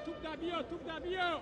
Туп да биё, туп да биё.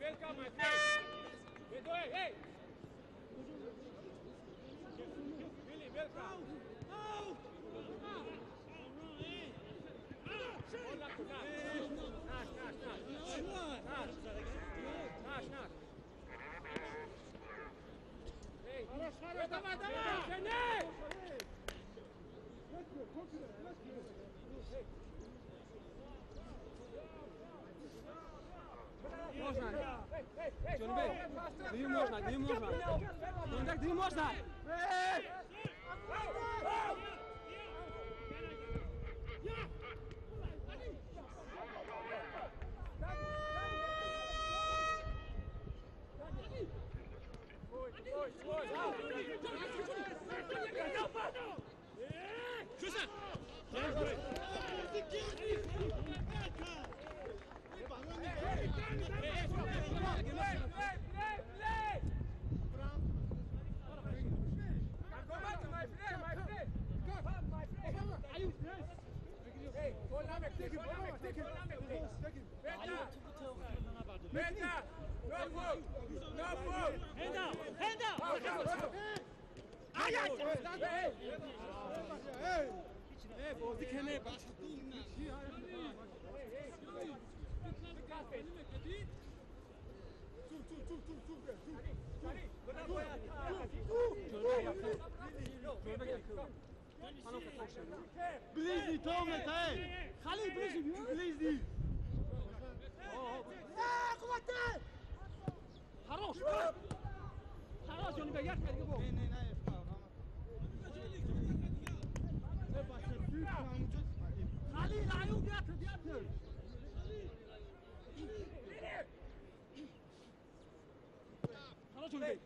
Welcome, my friend. Hey! Billy, welcome. Можно. Джонбек, даю можно, даю можно. Джонбек, даю можно. Ближний, Томат, эй! Хали, ближний, ближний! Хорош! Хорош, он бегает, Халил, Аюб, ятр! Хорош, он бегает!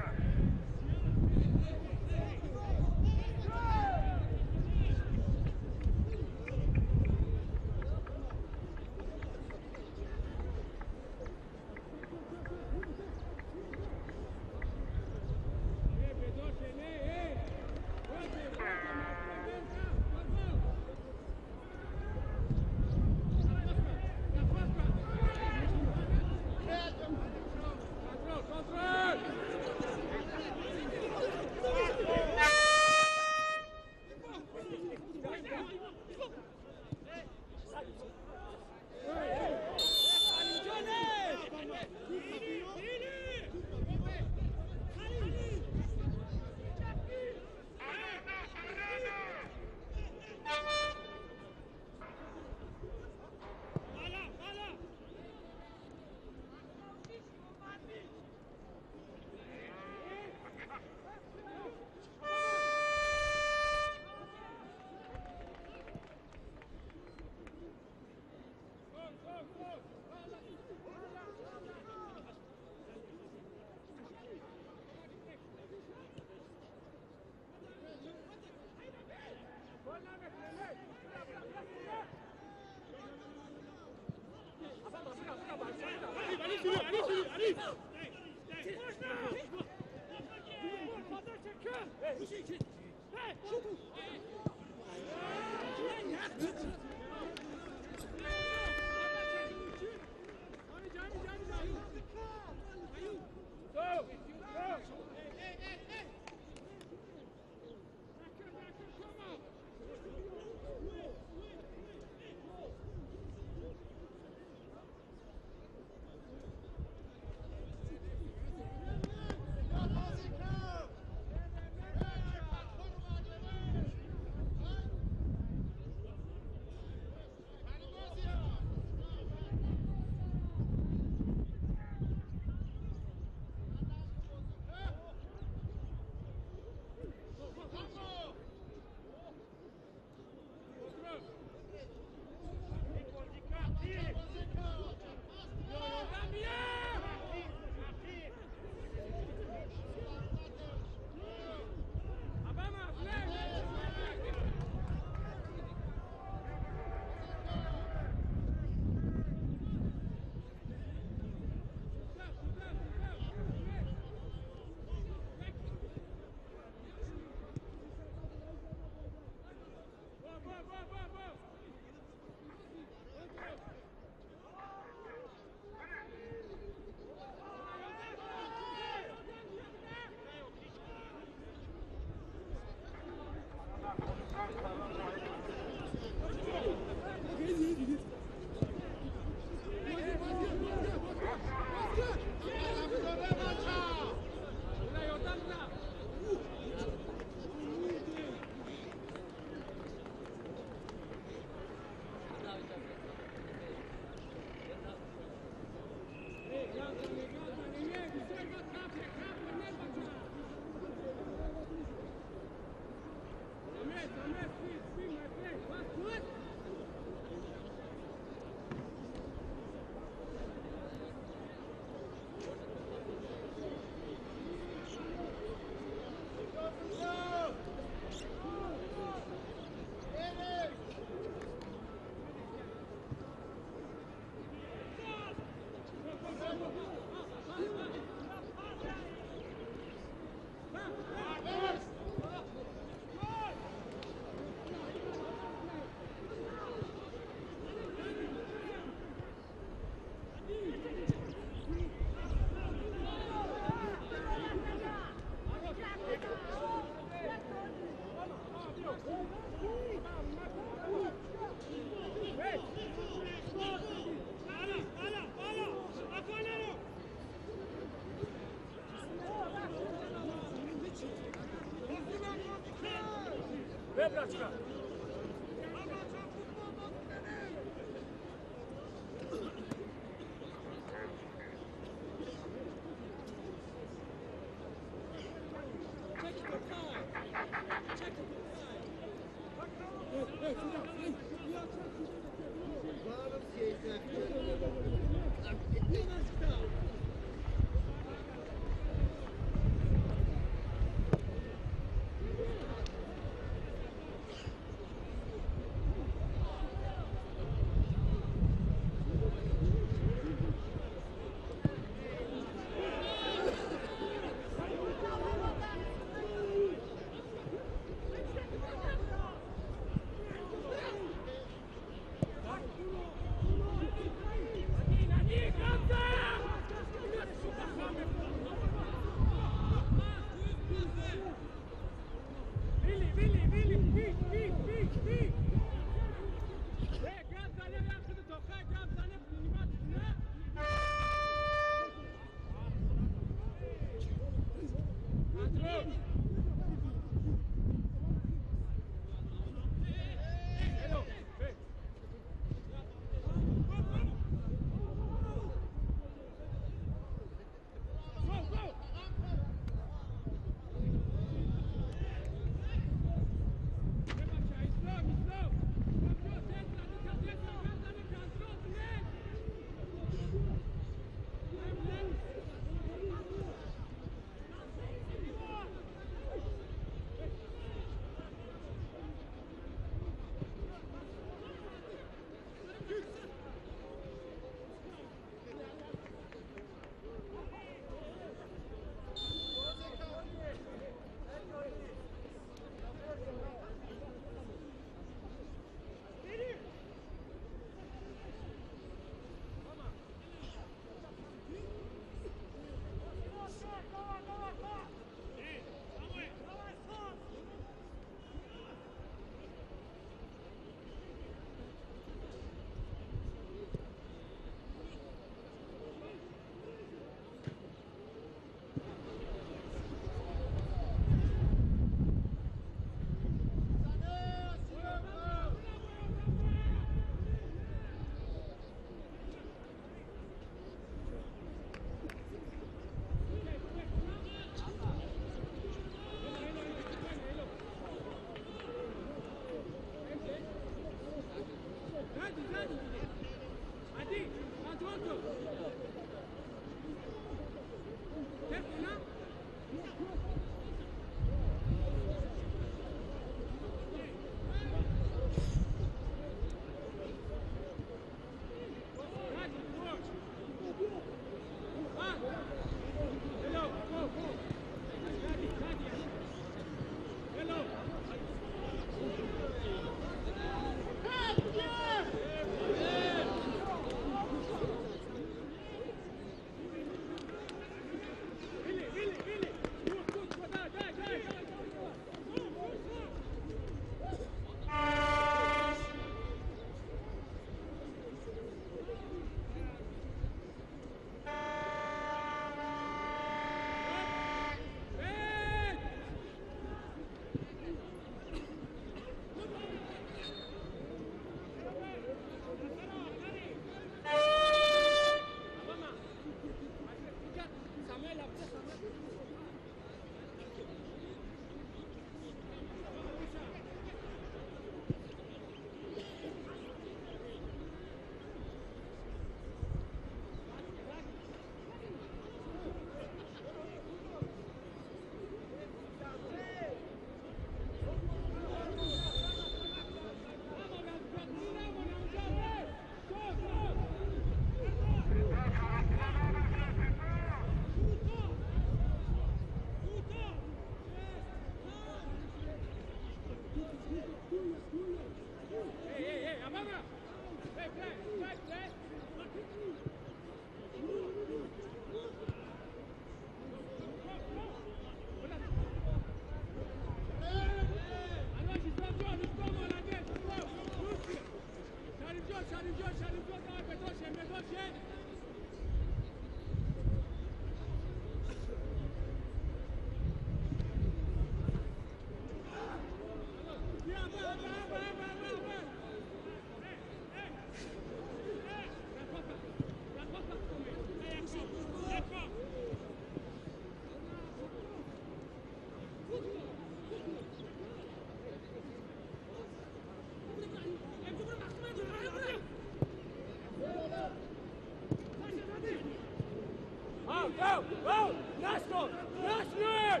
Go! Go! National! National!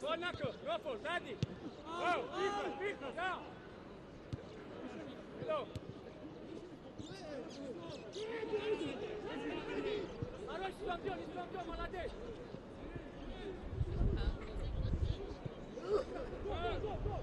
Go, Nacho, Ruffles, ready. Go, people, down. Hello. Go, go, go.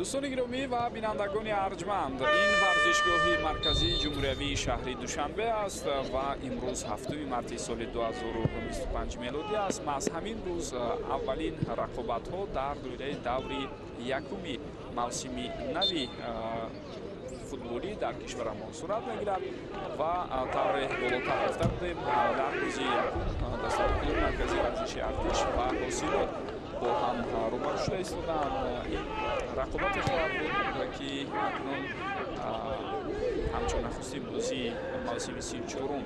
Дӯстони гиромӣ ва бинандагони арҷманд, ин варзишгоҳи марказии ҷумҳуриявии шаҳри Душанбе аст ва имрӯз 7 марти соли 2025 мелодӣ аст. Маҳз ҳамин рӯз аввалин рақобатҳо дар доираи даври якуми мавсими нави футболӣ дар кишварамон сурат мегирад ва тавре болотар гуфта будем, дар рӯзи якум дастаи клуби марказии варзиши Артиш ва Ҳосилот бо ҳам рӯбарӯ шуда истодаанд. Ин рақобате хоҳад буд, ки акнун ҳамчун нахустин бозии мавсими 34-ум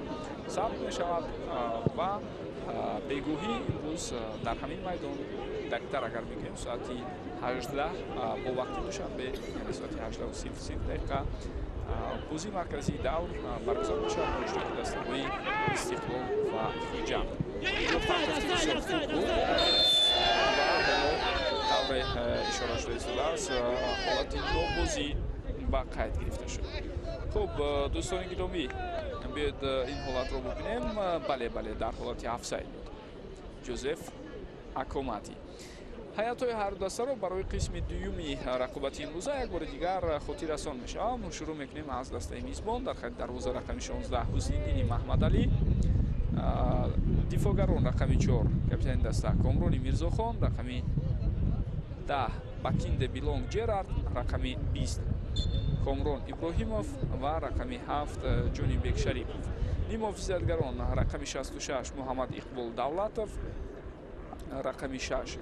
сабт мешавад ва бегоҳӣ имрӯз дар ҳамин майдон, дақиқтар агар бигӯем, соати 18 бо вақти Душанбе, яъне соати 18:00 бозии марказии давр баргузор мешавад бо иштироки дастаҳои Истиқлол ва Хуҷанд. Партофти бисёр хуб буд ва ҳоло тавре ишора шуда истодааст, ҳолати нобозӣ ба қайд гирифта шуд. Хуб, дӯстони гиромӣ, биёед ин ҳолатро бубинем. Бале, бале, дар ҳолати офсайд буд Ҷозеф Акомати. Ҳайатҳои ҳарду дастаро барои қисми дуюми рақобати имрӯза як бори дигар хотиррасон мешавам. Шурӯъ мекунем аз дастаи мизбон. Дар хати дарвоза рақами 16 Ҳусниддини Маҳмадалӣ, дифоъгарон рақами 4 капитани даста Комрони Мирзохон, рақами 10 Бакинде Билонг Ҷерард, рақами 20 Комрон Иброҳимов ва рақами 7 Ҷонибек Шарипов. Нимҳофизатгарон рақами 66 Муҳаммад Иқбол Давлатов, рақами 6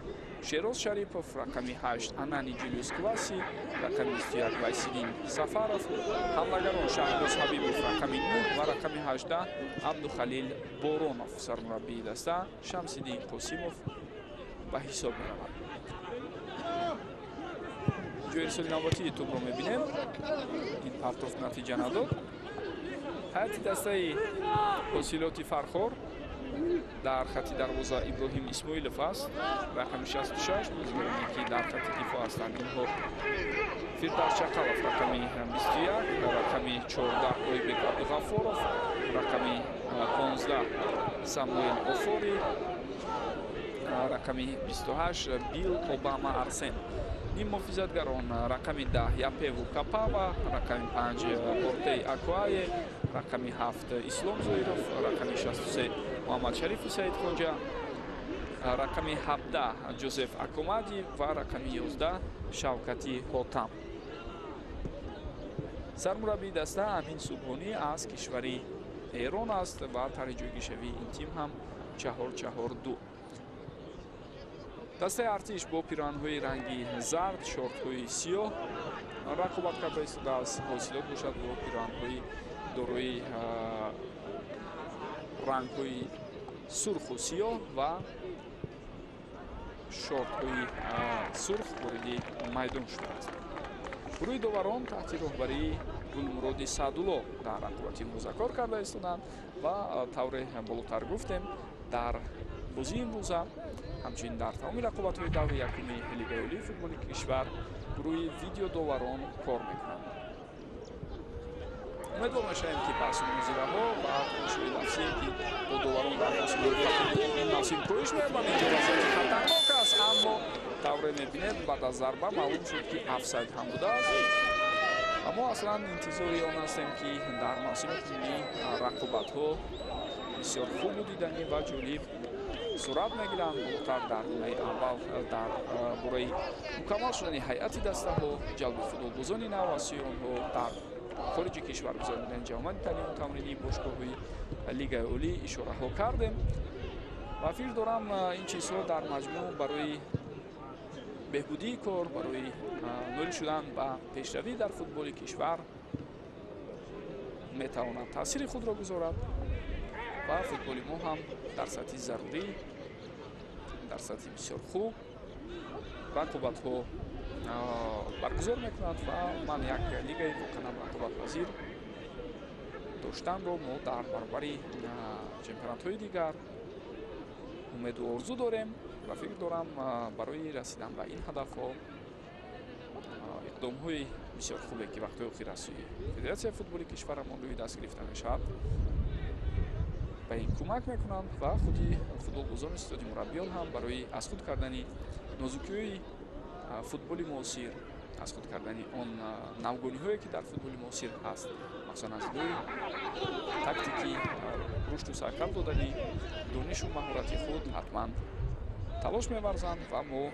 Шероз Шарипов, рақами 8 Анани Ҷулиус Кваси, рақами 21 Вайсиддин Сафаров, ҳамлагарон Шаҳбоз Ҳабибов рақами 9 ва рақами 18 Абдухалил Боронов. Сармураббии даста Шамсиддин Қосимов ба ҳисоб меравад. Ҷои ирсоли навбатии тӯбро мебинем. Ин партофт натиҷа надод. Ҳайати дастаи Ҳосилоти Фархор: дар хати дарвоза Иброҳим Исмоилов аст, рақами 66. Бозигароне, ки дар хати дифоъ ҳастанд, инҳо: Фирдавс Чақалов рақами 21, рақами 14 Ойбек Абдуғаффоров, рақами 15 Самуэл Офори, рақами 28 Бил Обама Арсен. Ниммуҳофизатгарон рақами 10 Япеву Капава, рақами 5 Ортей Акуае, рақами 7 Ислом Зоиров, рақами 63 Муҳаммадшарифи Саидхоҷа, рақами 17 Ҷозеф Акомади ва рақами 11 Шавкати Ҳотам. Сармураббии даста Амин Субҳонӣ аз кишвари Эрон аст ва тарҳи ҷойгиршавии ин тим ҳам 4-4-2. Дастаи Артиш бо пироҳанҳои ранги зард, шортҳои сиёҳ рақобат карда истодааст. Ҳосилот бошад, бо пироҳанҳои дорои рангҳои сурху сиёҳ ва шортҳои сурх вориди майдон шудааст. Гурӯҳи доварон таҳти роҳбарии Гулмуроди Саъдулло дар рақобати имрӯза кор карда истоданд ва тавре болотар гуфтем, дар бозии имрӯза, ҳамчунин дар тамоми рақобатҳои даври якуми Лигаи олии футболи кишвар гурӯҳи видеодоварон кор мекунанд. Умедвор мешавем, ки баҳсу мунозираҳо ва тонишҳои лафзие, ки бо доварон дар ин мавсим коҳиш меёбанд. Инҷо вазъияти хатарнок аст, аммо тавре мебинед, баъд аз зарба маълум шуд, ки офсайд ҳам будааст. Ва мо аслан интизори он ҳастем, ки дар мавсими кунунӣ рақобатҳо бисёр хубу диданӣ ва ҷолиб сурат мегиранд. Болотар дар нимаи аввал дар бораи мукаммал шудани ҳайати дастаҳо, ҷалби футболбозони нав аз сӯи онҳо, дар хориҷи кишвар гузаронидани ҷамъомади таълиму тамринии бошгоҳҳои Лигаи олӣ ишораҳо кардем ва фикр дорам, ин чизҳо дар маҷмӯъ барои беҳбудии кор, барои ноил шудан ба пешравӣ дар футболи кишвар метавонад таъсири худро гузорад ва футболи мо ҳам дар сатҳи зарурӣ, дар сатҳи бисёр хуб рақобатҳо баргузор мекунад ва ман як лигаи воқеан рақобатпазир доштанро мо дар баробари чемпионатҳои дигар умеду орзу дорем ва фикр дорам, барои расидан ба ин ҳадафҳо иқдомҳои бисёр хубе, ки вақтҳои охир аз сӯи Федератсияи футболи кишварамон рӯи даст гирифта мешавад, ба ин кӯмак мекунанд ва худи футболбозони истоди мураббиён ҳам барои аз худ кардани нозукиҳои футболи муосир, аз худ кардани он навгониҳое, ки дар футболи муосир ҳаст, махсусан аз рӯи тактикӣ рушду сайқал додани донишу маҳорати худ ҳатман талош меварзанд ва мо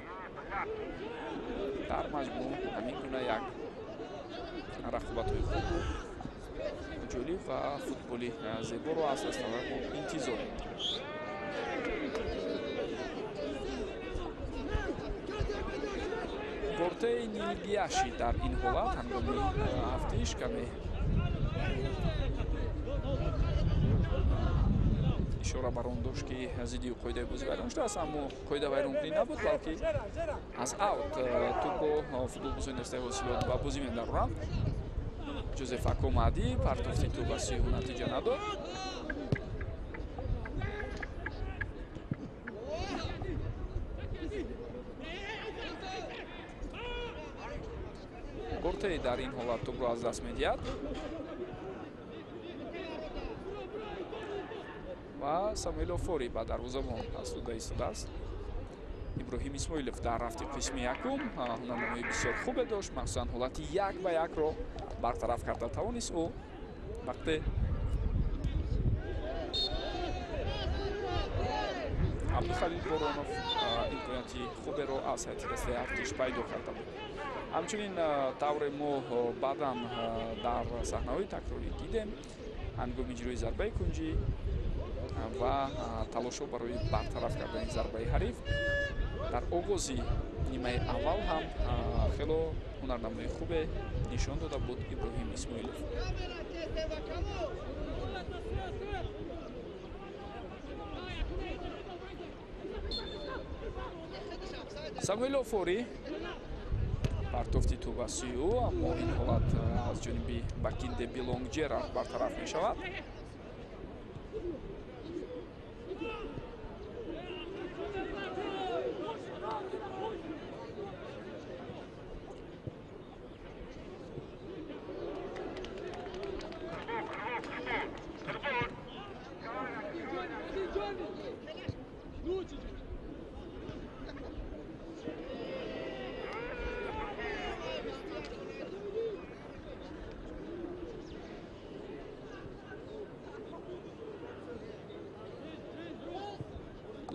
дар маҷмӯъ ҳамин гуна як рақобатҳои хубу ҷолиб ва футболи зеборо аз дастаҳои мо интизорем. Бортеи Нилгияши дар ин ҳолат ҳангоми ҳафтиш каме ишора бар он дошт, ки зидди қоидаи бозӣ вайрон шудааст, аммо қоида вайронкунӣ набуд, балки аз аут тӯбро футболбозони дастаи Ҳосилот ба бозӣ мендароранд. Ҷозеф Акомади партофти тӯб ба сӯи ӯ натиҷа надод. Бортей дар ин ҳолат тӯбро аз даст медиҳад ва Самуэл Офори ба дарвозабон пас дода истодааст. Иброҳим Исмоилов дар рафти қисми якум ҳунарнамоии бисёр хубе дошт, махсусан ҳолати як ба якро бартараф карда тавонист ӯ. Вақте Абдухалил Боронов имконияти хуберо аз ҳайати дастаи Артиш пайдо карда буд. Ҳамчунин тавре мо баъдан дар саҳнаҳои такрорӣ дидем, ҳангоми иҷрои зарбаи кунҷӣ ва талошҳо барои бартараф кардани зарбаи ҳариф дар оғози нимаи аввал ҳам хело ҳунарнамоии хубе нишон дода буд Иброҳим Исмоилов. Самуэл Офори партофти тӯб ба сӯи ӯ, аммо ин ҳолат аз ҷониби Бакинде Билонг Ҷерард бартараф мешавад.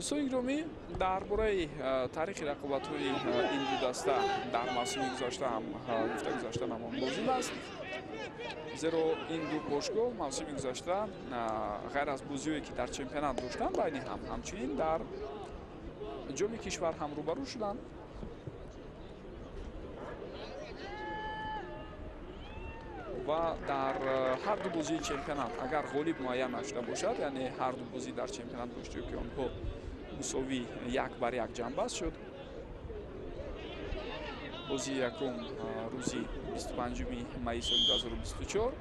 Дӯстони гиромӣ, дар бораи таърихи рақобатҳои ин ду даста дар мавсими гузашта ҳам гуфта гузаштан ҳамон лозим аст, зеро ин ду бошгоҳ мавсими гузашта ғайр аз бозиҳое, ки дар чемпионат доштанд байни ҳам, ҳамчунин дар ҷоми кишвар ҳам рӯбарӯ шуданд. Ва дар ҳар ду бозии чемпионат агар ғолиб муайян нашуда бошад, яъне ҳар ду бозӣ дар чемпионат бо иштироки онҳо мусовӣ 1-1 ҷамъбаст шуд. Бозии якум рӯзи 25 майи соли 2024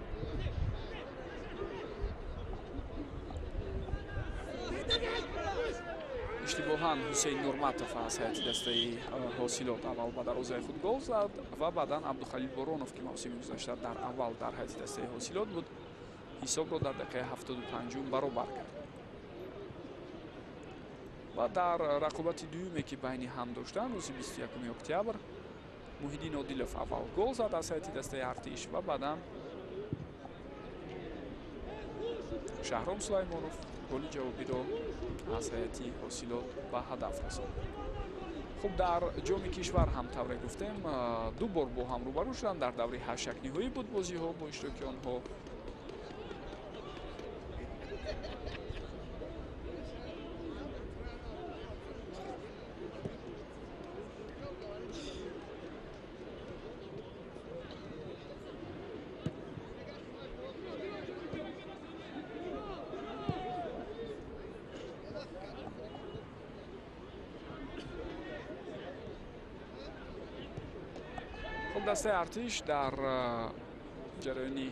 иштибоҳан Ҳусейн Нурматов аз ҳайати дастаи Ҳосилот аввал ба дарвозаи худ гол зад ва баъдан Абдухалил Боронов, ки мавсими гузашта дар аввал дар ҳайати дастаи Ҳосилот буд, ҳисобро дар дақиқаи 75 баробар кард. Ва дар рақобати дуюме, ки байни ҳам доштанд, рӯзи 21 октябр Муҳиддин Одилов аввал гол зад аз ҳайати дастаи Артиш ва баъдан Шаҳром Сулаймонов голи ҷавобиро аз ҳайати Ҳосилот ба ҳадаф расонд. Хуб, дар ҷоми кишвар ҳам тавре гуфтем, ду бор бо ҳам рӯбарӯ шуданд. Дар даври ҳаштякниҳоӣ буд бозиҳо бо иштироки онҳо. Дастаи Артиш дар ҷараёни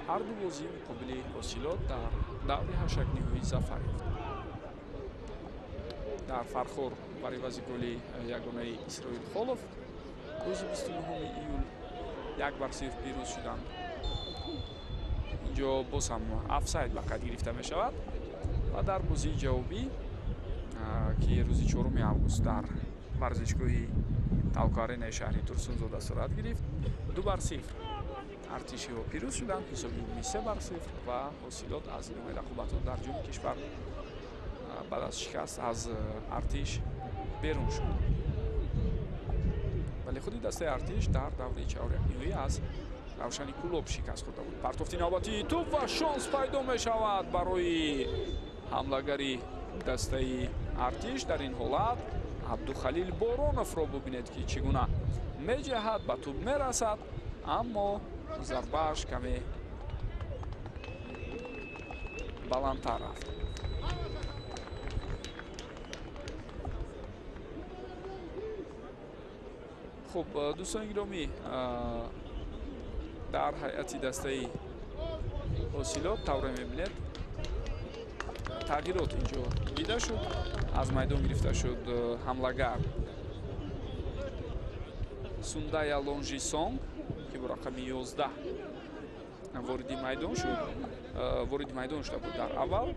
ҳар ду бозӣ муқобили Ҳосилот дар даври ҳаштякниҳоӣ зафар ёфт. Дар Фархор бар ивази голи ягонаи Исроил Холов рӯзи 29 июл 1-0 пирӯз шуданд. Инҷо боз ҳам офсайд ба қайд гирифта мешавад ва дар бозии ҷавобӣ, ки рӯзи 4 август дар варзишгоҳи Талко-Аренаи шаҳри Турсунзода сурат гирифт. 2-0 артишиҳо пирӯз шуданд, ҳисоби умумӣ 3-0 ва ҳосилот аз идомаи рақобатҳо дар ҷоми кишвар баъд аз шикаст аз артиш берун шуд. Вале худи дастаи артиш дар давраи чаҳорякниҳоӣ аз Равшани Кӯлоб шикаст хӯрда буд. Партофти навбатии тӯб ва шонс пайдо мешавад барои ҳамлагари дастаи артиш. Дар ин ҳолат Абдухалил Бороновро бубинед, ки чӣ гуна меҷаҳад, ба тӯб мерасад, аммо зарбааш каме баландтар рафт. Хуб, дӯстони гиромӣ, дар ҳайати дастаи ҳосилот тавре мебинед тағйирот инҷо дида шуд. Аз майдон гирифта шуд ҳамлагар Сундая Лонжисонг, ки бо рақами 11 вориди майдон шуд, вориди майдон шуда буд дар аввал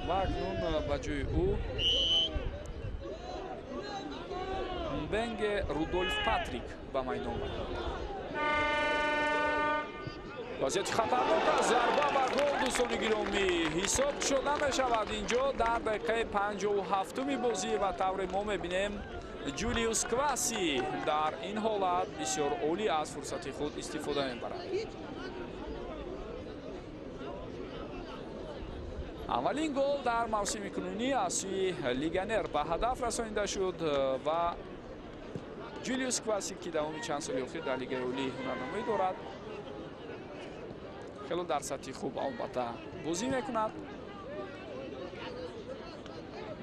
ва акнун ба ҷои ӯ Мбенге Рудольф Патрик ба майдон омад. Вазъияти хатарнок аст, зарба ва гол, дӯстони гиромӣ, ҳисоб шуда мешавад инҷо дар дақиқаи 57-уми бозӣ ва тавре мо мебинем Ҷулиус Кваси дар ин ҳолат бисёр олӣ аз фурсати худ истифода мебарад. Аввалин гол дар мавсими кунунӣ аз сӯи легионер ба ҳадаф расонида шуд ва Ҷулиус Кваси, ки давоми чанд соли охир дар лигаи олӣ ҳунарнамоӣ дорад, хело дар сатҳи хуб албатта бозӣ мекунад.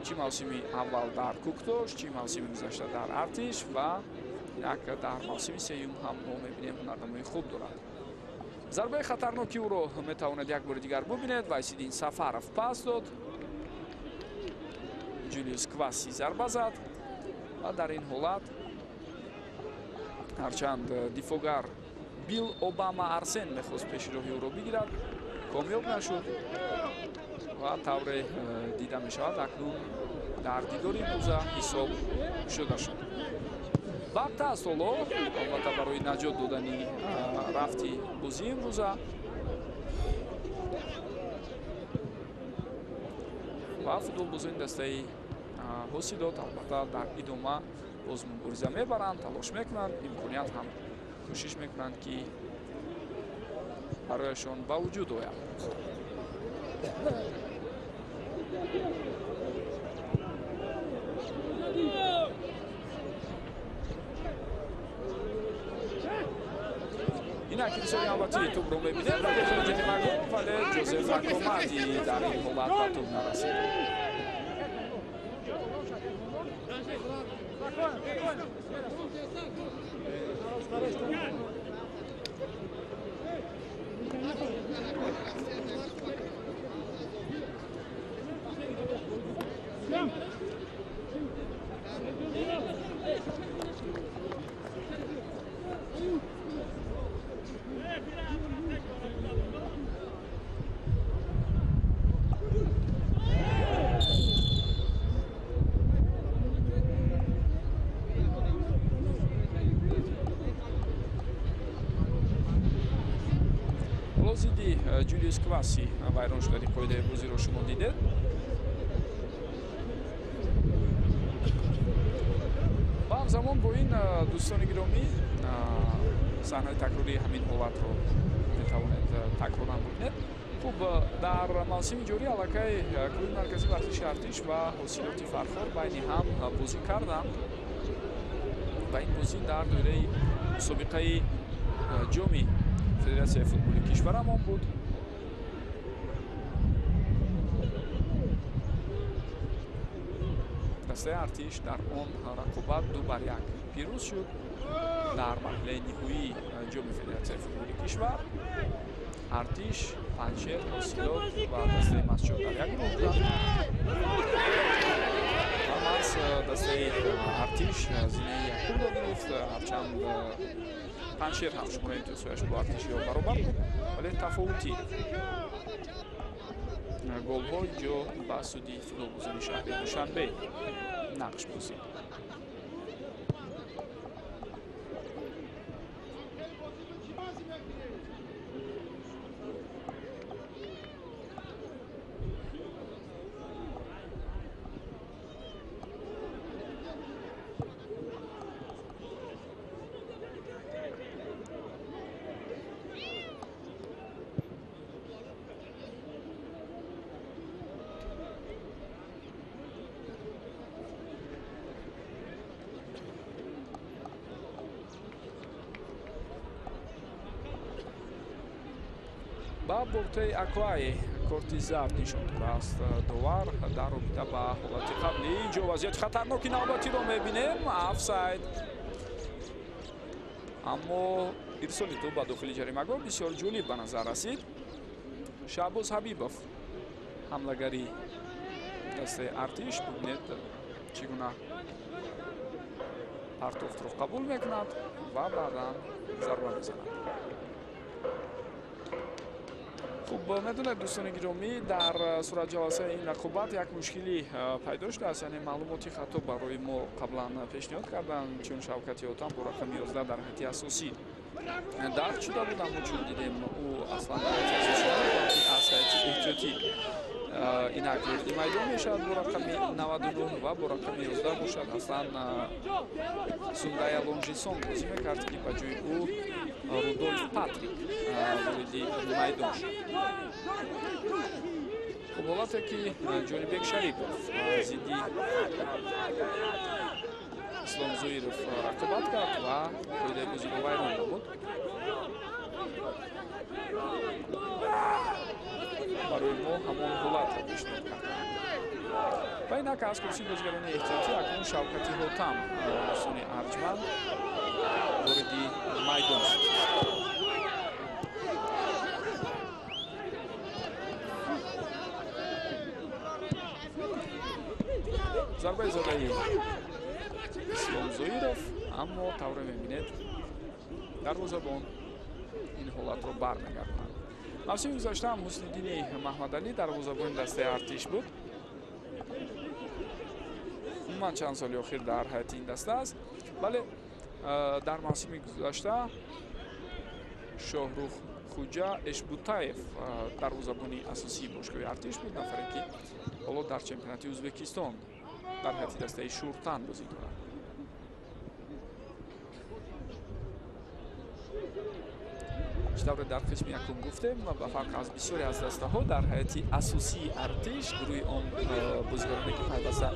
Чӣ мавсими аввал дар Куктош, чӣ мавсими гузашта дар Артиш ва як дар мавсими сеюм ҳам мо мебинем ҳунарнамоии хуб дорад. Зарбаи хатарноки ӯро метавонад як бори дигар бубинед. Вайсиддин Сафаров пас дод, Ҷулиус Кваси зарба зад ва дар ин ҳолат ҳарчанд дифогар Бил Обама Арсен мехост пеши роҳи ӯро бигирад, комёб нашуд ва тавре дида мешавад акнун дар дидори имрӯза ҳисоб шуда шуд. Вақт аст ҳоло албатта барои наҷот додани рафти бозии имрӯза ва футболбозони дастаи ҳосилот албатта дар идома боз мубориза мебаранд, талош мекунанд, имконият ҳам кӯшиш мекунанд, ки барояшон ба вуҷуд ояд. Инак ҳисоби навбатии тӯбро мебинем ва дохили ҷаримагоҳ, вале Ҷозеф Акомади дар ин ҳолат ба тӯб нарасид. Зидди Ҷулиус Кваси вайрон шудани қоидаи бозиро шумо дидед. Ва ҳамзамон бо ин, дӯстони гиромӣ, саҳнаи такрории ҳамин ҳолатро метавонед такроран бубинед. Хуб, дар мавсими ҷорӣ аллакай клуби марказии варзиши Артиш ва ҳосилоти Фархор байни ҳам бозӣ карданд ва ин бозӣ дар доираи мусобиқаи ҷоми Федератсияи футболи кишварамон буд. Дастаи Артиш дар он рақобат 2-1 пирӯз шуд. Дар марҳилаи ниҳоии ҷоми Федератсияи футболи кишвар Артиш, Панҷшер, Ҳосилот ва дастаи Масчод дар як гурӯҳ буданд ва маҳз дастаи Артиш зинаи якумро гирифт. Ҳарчанд Панҷшер ҳам шумораи имтиёзҳояш бо артишиҳо баробар буд, вале тафовути голҳо инҷо ба суди футболбозони шаҳри Душанбе нақш бозид. Ба Бортаи Аквай корти зард нишон додааст довар дар робита ба ҳолати қаблӣ. Инҷо вазъияти хатарноки навбатиро мебинем. Офсайд. Аммо ирсоли тӯб ба дохили ҷаримагоҳ бисёр ҷолиб ба назар расид. Шаҳбоз Ҳабибов, ҳамлагари дастаи Артиш, бубинед чӣ гуна партофтро қабул мекунад ва баъдан зарба мезанад. Хуб, медонед, дӯстони гиромӣ, дар суратҷаласаи ин рақобат як мушкилӣ пайдо шудааст, яъне маълумоти хато барои мо қаблан пешниҳод карданд, чун Шавкати Отам бо рақами 11 дар ҳайати асосӣ дарҷ шуда буд, аммо чун дидем ӯ аслан дар ҳайати асосӣ набуд, балки аз ҳайати эҳтиётӣ инак вориди майдон мешавад бо рақами 99 ва бо рақами 11 бошад аслан Сундая Лонжисон бозӣ мекард, ки ба ҷои ӯ Рудольф Патрик вориди майдон шуд. Хуб, ҳолате ки Ҷонибек Шарипов зидди Ислом Зоиров рақобат кард ва қоидаи бозиро вайрон намуд. Барои мо ҳамон ҳолатро пешниҳод карданд. Ва инак аз курсии бозигарони эҳтиётӣ акнун Шавкати Ҳотам, дӯстони арҷманд, вориди майдон шуд. Зарбаи задаи Ислом Зоиров, аммо тавре мебинед дарвозабон ин ҳолатро бармегардонад. Мавсими гузашта ҳам Ҳусниддини Маҳмадалӣ дарвозабони дастаи Артиш буд. Умуман чанд соли охир дар ҳайати ин даста аст, вале дар мавсими гузашта Шоҳрух Хуҷа Эшбутаев дарвозабони асосии бошгоҳи Артиш буд, нафаре ки ҳоло дар чемпионати Ӯзбекистон дар ҳайати дастаи Шуртан бозӣ дорад. Чӣ тавре дар қисми якум гуфтем, ба фарқ аз бисёре аз дастаҳо дар ҳайати асосии Артиш гурӯҳи он бозигароне ки пайваста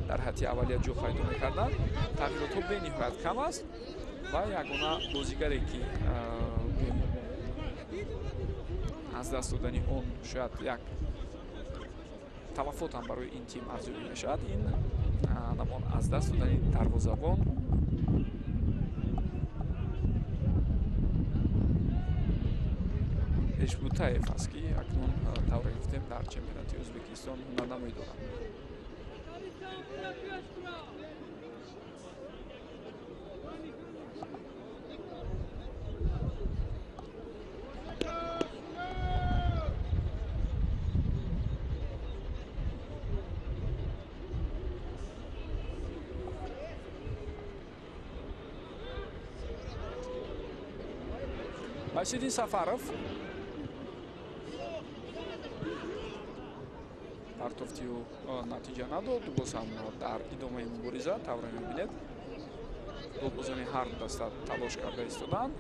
дар ҳайати аввалия ҷо пайдо мекарданд, тағйиротҳо бениҳоят кам аст ва ягона бозигаре ки аз даст додани он шояд як талафот ҳам барои ин тим арзёбӣ мешавад, ин намон аз даст додани дарвозабон Эшбутаев аст, ки акнун тавре гуфтем дар чемпионати Ӯзбекистон ҳунарнамоӣ дорад. Байсиддин Сафаров партофти ӯ натиҷа надод. Боз ҳам дар идомаи мубориза тавре мебинед голбозони ҳар ду даста талош карда истоданд.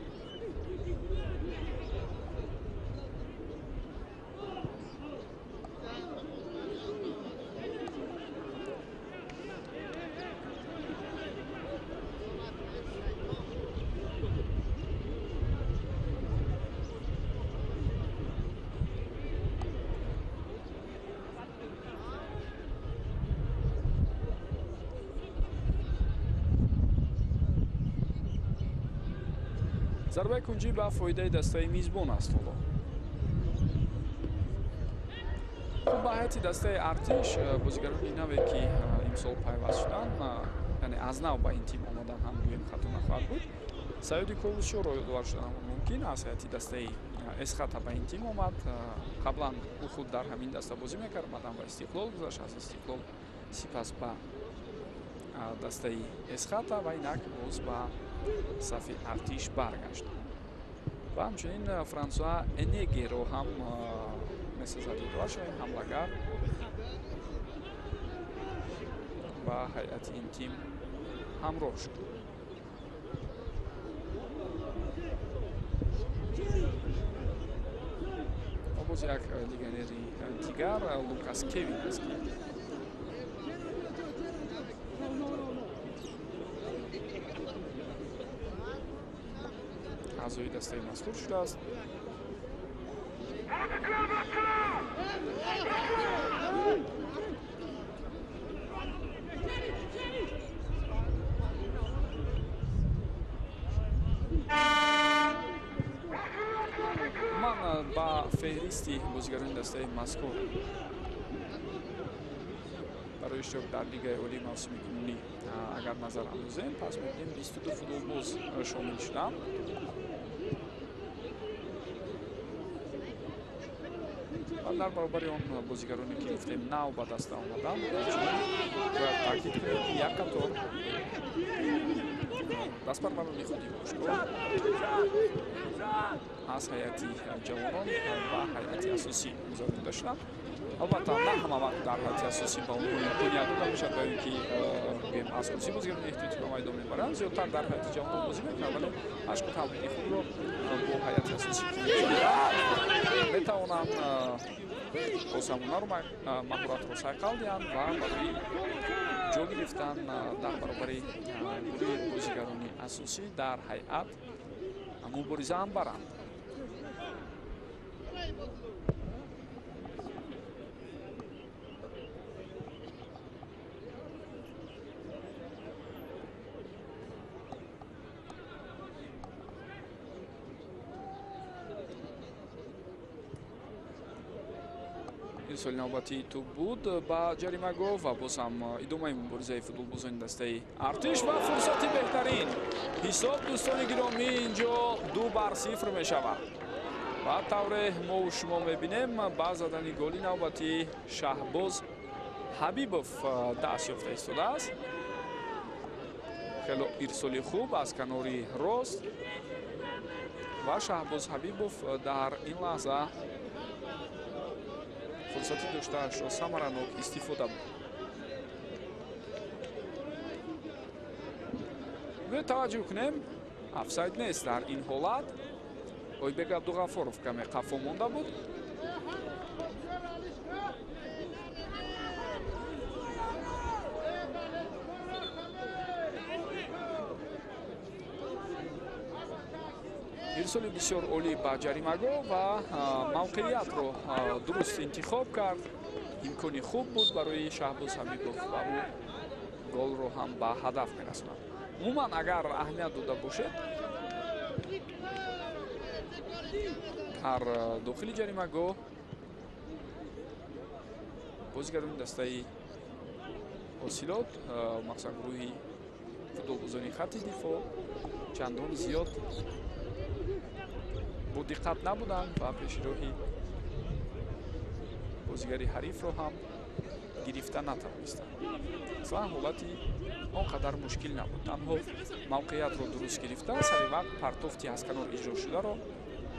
Зарбаи кунҷӣ ба фоидаи дастаи мизбон аст ҳоло. Хуб, ба ҳайати дастаи Артиш бозигарони наве ки имсол пайваст шуданд, яъне аз нав ба ин тим омадан ҳам гӯем хато нахоҳад буд. Саёди Ковусшоро ёдовар шудан мумкин, аз ҳайати дастаи Эсхата ба ин тим омад. Қаблан ӯ худ дар ҳамин даста бозӣ мекард, баъдан ба Истиқлол гузашт, аз Истиқлол сипас ба дастаи Эсхата ва инак боз ба сафи Артиш баргашт. Ва ҳамчунин Франсуа Энегеро ҳам месозад ёдовар шавем, ҳамлагар ба ҳайати ин тим ҳамроҳ шуд. Ва боз як легионери дигар Лукас Кевин аст, ки аъзои дастаи мазкур шудааст. Ман ба феҳристи бозигарони дастаи мазкур барои иштирок дар Лигаи Олии мавсими кунунӣ агар назар андозем, пас мебинем 22 футболбоз шомил шуданд. Ва дар баробари он бозигароне ки гуфтем нав ба даста омаданд, бояд таъкид кунем, ки як қатор дастпарварони худи бошгоҳ аз ҳайати ҷавонон ба ҳайати асосӣ гузаронида шуданд. Албатта, на ҳама вақт дар ҳайати асосӣ ба онҳо имконият дода мешавад, ба ин ки гӯем асосӣ бозигарони эҳтиётӣ ба майдон мебаранд, зиёдтар дар ҳайати ҷавонон бозӣ мекунанд, вале машқу тамрини худро бо ҳайати асосӣ метавонанд боз ҳам ҳунару маҳоратро сайқал диҳанд ва барои ҷо гирифтан дар баробари гурӯҳи бозигарони асосӣ дар ҳайат мубориза ҳам баранд. Ирсоли навбатии тӯб буд ба ҷаримагоҳ ва боз ҳам идомаи муборизаи футболбозони дастаи Артиш ва фурсати беҳтарин. Ҳисоб, дӯстони гиромӣ, инҷо 2-0 мешавад. Ва тавре мо шумо мебинем, ба задани голи навбатии Шаҳбоз Ҳабибов даст ёфта истодааст. Хело ирсоли хуб аз канори рост ва Шаҳбоз Ҳабибов дар ин лаҳза фурсати доштаашро самаранок истифода бурд. Биёед таваҷҷӯҳ кунем, офсайд нест дар ин ҳолат. Ойбек Абдуғафоров каме қафо монда буд. Ирсоли бисёр олӣ ба ҷаримагоҳ ва мавқеиятро дуруст интихоб кард. Имкони хуб буд барои Шаҳбоз Ҳабибов ва ӯ голро ҳам ба ҳадаф мерасонад. Умуман, агар аҳамият дода бошед, дар дохили ҷаримагоҳ бозигарони дастаи Ҳосилот, махсусан гурӯҳи футболбозони хатти дифоъ, чандон зиёд бо диққат набуданд ва пеши роҳи бозигари ҳарифро ҳам гирифта натавонистанд. Аслан ҳолати он қадар мушкил набуд. Танҳо мавқеиятро дуруст гирифта, сари вақт партофти аз канор иҷро шударо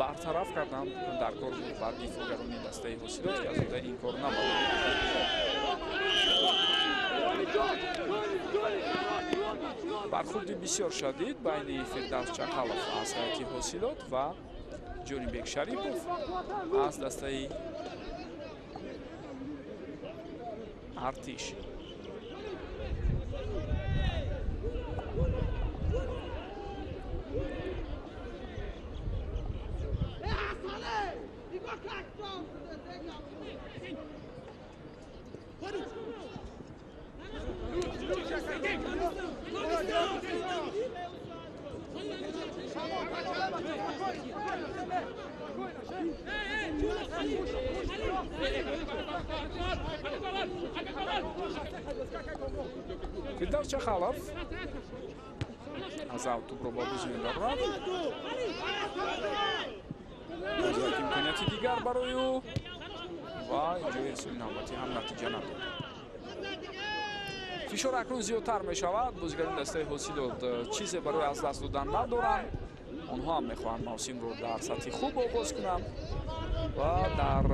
бартараф карданд дар кор буд бар дифоъгарони дастаи Ҳосилот, ки аз уҳдаи ин кор набаромад. Бархурди бисёр шадид байни Фирдавс Чақалов аз ҳайати Ҳосилот ва Ҷонибек Шарипов аз дастаи Артиш. Фирдавс Чақалов аз ав тӯбро ба бозӣ мебарад. Боз як имконияти дигар барои ӯ ва инҷо ирсоли навбатӣ ҳам натиҷа надод. Фишор акнун зиёдтар мешавад. Бозигарони дастаи Ҳосилот чизе барои аз даст додан надоранд. Онҳо ҳам мехоҳанд мавсимро дар сатҳи хуб оғоз кунанд ва дар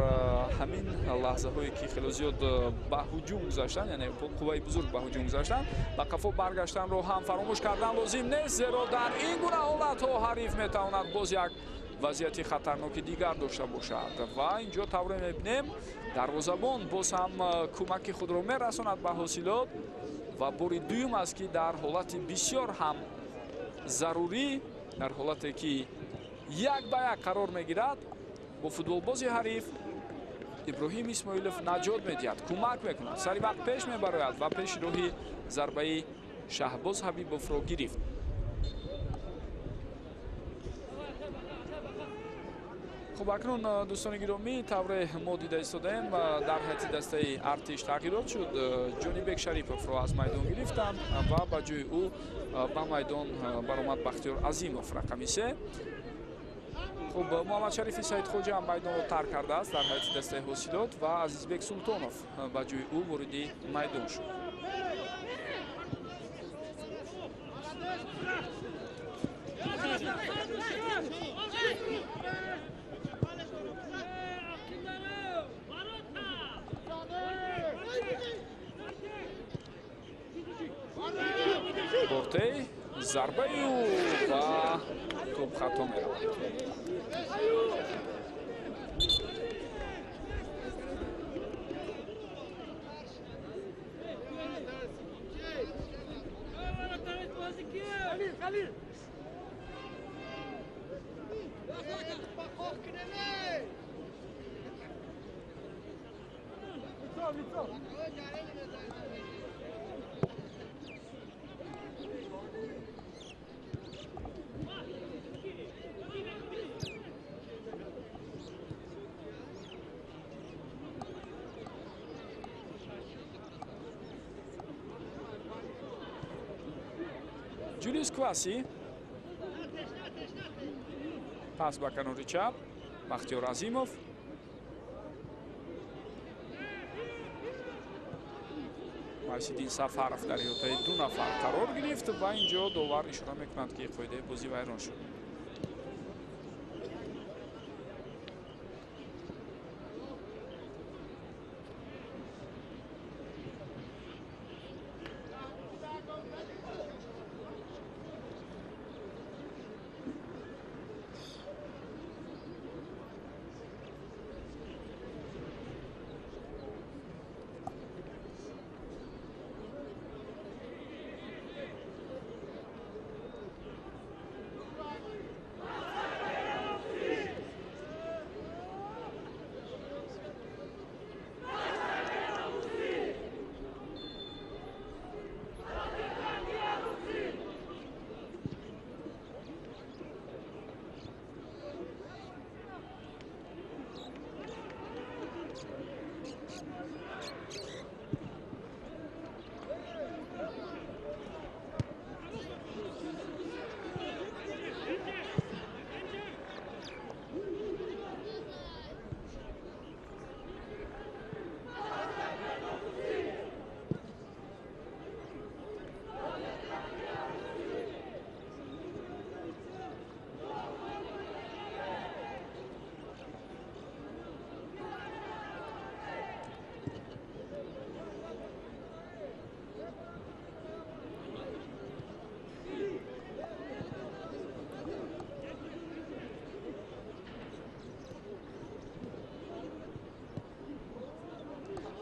ҳамин лаҳзаҳое ки хело зиёд ба ҳуҷум гузаштанд, яъне қувваи бузург ба ҳуҷум гузаштанд, ба қафо баргаштанро ҳам фаромӯш кардан лозим нест, зеро дар ин гуна ҳолатҳо ҳариф метавонад боз як вазъияти хатарноки дигар дошта бошад. Ва инҷо тавре мебинем, дарвозабон боз ҳам кӯмаки худро мерасонад ба Ҳосилот ва бори дуюм аст ки дар ҳолати бисёр ҳам зарурӣ, дар ҳолате ки як ба як қарор мегирад, Бо футболбози ҳариф Иброҳим Исмоилов наҷот медиҳад, кӯмак мекунад, сари вақт пеш мебарояд ва пеши роҳи зарбаи Шаҳбоз Ҳабибовро гирифт. Хуб, акнун дӯстони гиромӣ, тавре мо дида истодаем, дар ҳайати дастаи Артиш тағйирот шуд. Ҷонибек Шариповро аз майдон гирифтанд ва ба ҷои ӯ ба майдон баромад Бахтиёр Азимов, рақами 3. Хуб, Муҳаммадшарифи Саидхоҷа ҳам майдонро тарк кардааст дар ҳайати дастаи Ҳосилот ва Азизбек Султонов ба ҷои ӯ вориди майдон шуд. Бортей, зарбаи ӯ ва тӯб хато меравад. Ҷулиус Кваси пас ба канори чап, Бахтиёр Азимов. Майсиддин Сафаров дар иҳотаи ду нафар қарор гирифт ва инҷо довар ишора мекунад, ки қоидаи бозӣ вайрон шуд.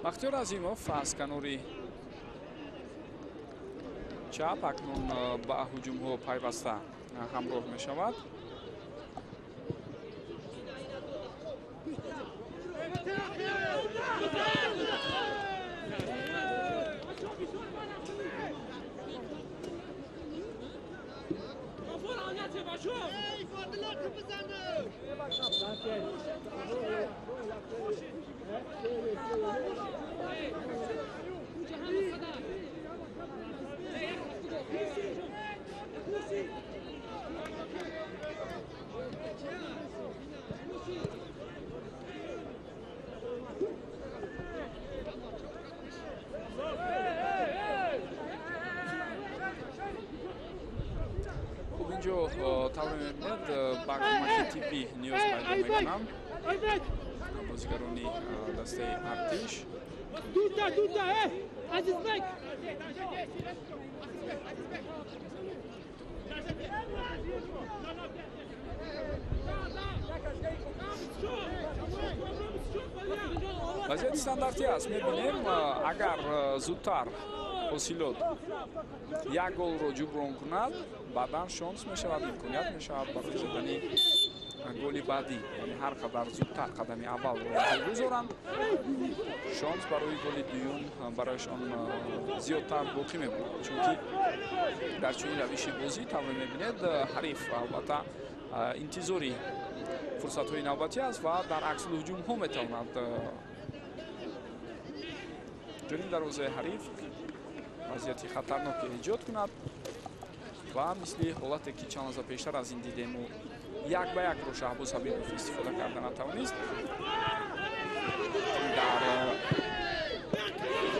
Бахтиёр Азимов аз канори чап акнун ба ҳуҷумҳо пайваста ҳамроҳ мешавад. Хуб, инҷо тавре мебинед, ба кӯмаки тиббӣ ниёз пайдо мекунанд бозигарони дастаи Артиш. Вазъияти стандартӣ аст, мебинем, агар зудтар Ҳосилот як голро ҷуброн кунад, баъдан шонс мешавад, имконият мешавад барои задани голи баъдӣ, яъне ҳар қадар зудтар қадами аввалро гузоранд, шонс барои голи дуюм барояшон зиёдтар боқӣ мемонад, чунки дар чунин равиши бозӣ тавре мебинед, ҳариф албатта интизори фурсатҳои навбатӣ аст ва дар аксулҳуҷумҳо метавонад ҷониб дарвозаи ҳариф вазъияти хатарноке эҷод кунад ва мисли ҳолате ки чанд лаҳза пештар аз ин дидему як ба якро Шаҳбоз Ҳабибов истифода карда натавонист. Дар